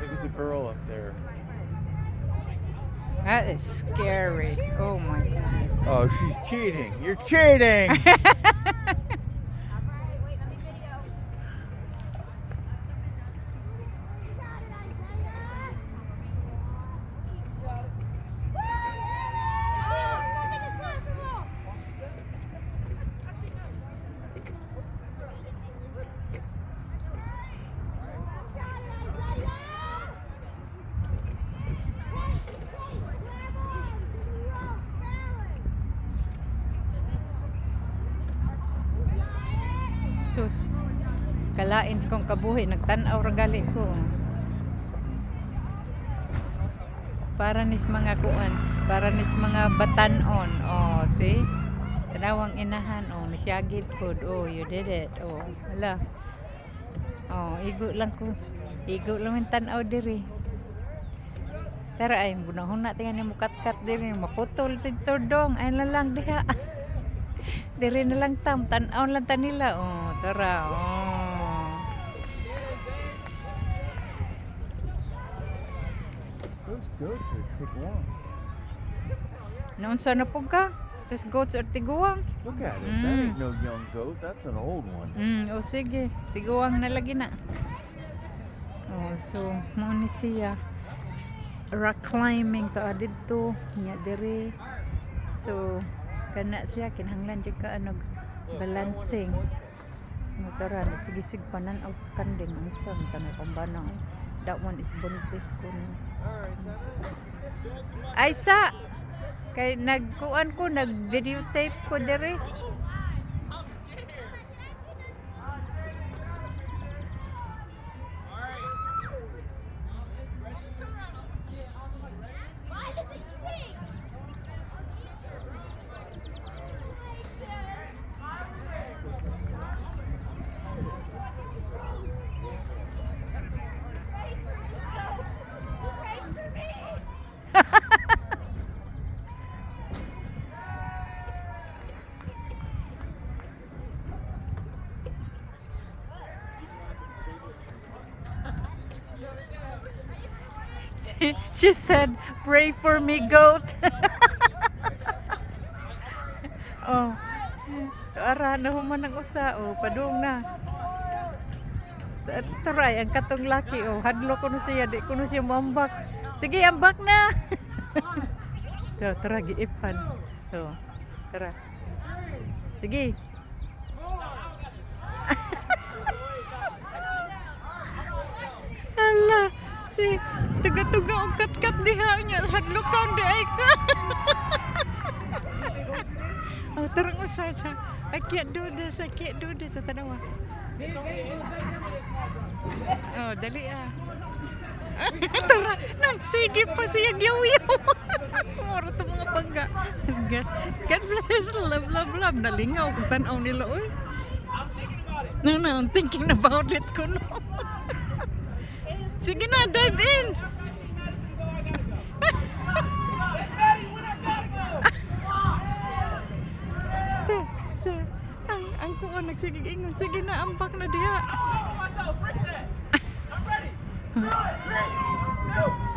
Look at the girl up there. That is scary. Oh my goodness. Oh, she's cheating. You're cheating. All right, wait, let me video. You got it, Isaiah! Oh, nothing is possible! You got it, Isaiah! Wait, wait, grab on to the rope, balance! Got it! Sus. Kalain sa kong kabuhi, nagtan-aw ra gali ko. Para nis mga kuan, para nis mga batanon. Oh, see? Tanawang inahan, oh, nisyagit pod. Oh, you did it. Oh, hala. Oh, igo lang ko. Igo lang yung tan-aw diri. Tara ay bunahuna tinga ni mukat-kat diri, maputol tidto dong. Ay na lang diha. Diri na lang tam, tan-aw lang ta nila. Oh, tara. Oh. Those goats are tiguang. Naunsa na pud ka? Tos goats or tiguang? Look at it. That ain't no young goat. That's an old one. O sige. Tiguang na lagi na. Oh, so mao ni siya. Rock climbing ta didto, nya diri. So kana siya kinahanglan jud ka ano balancing. Mo tara, sige sig panan-aw sa kanding unsa man tanay pambana. That one is buntis ko. Ay sa kay nagkuan ko, nag videotape ko diri. Why does it shake? Pray for me, go. Pray for me. She said, "Pray for me, goat." Oh. Ara na human ang usa oh, padung na. Taray ang katong laki oh, hadlo ko no siya, di ko no siya moambak. Sige, ambak na. Tara, tara giipan. Oh, tara. Sige. Hala, si tuga-tuga og katkat diha niya, hadlokan di ay ka. Oh, tarang usa sa I can't do this, I can't do this. Sa tanawa. Oh, dali ah. Tara, nang sige pa siya yaw-yaw. Mura to mga pangga. God, God bless, love, love, love. Nalingaw kung tanaw nila, oy. No, I'm thinking about it ko, no. Sige na, dive in. Sa, ang kuon nagsigig ingon, sige na, ambak na diha. Myself, break that. I'm ready. 3, 2,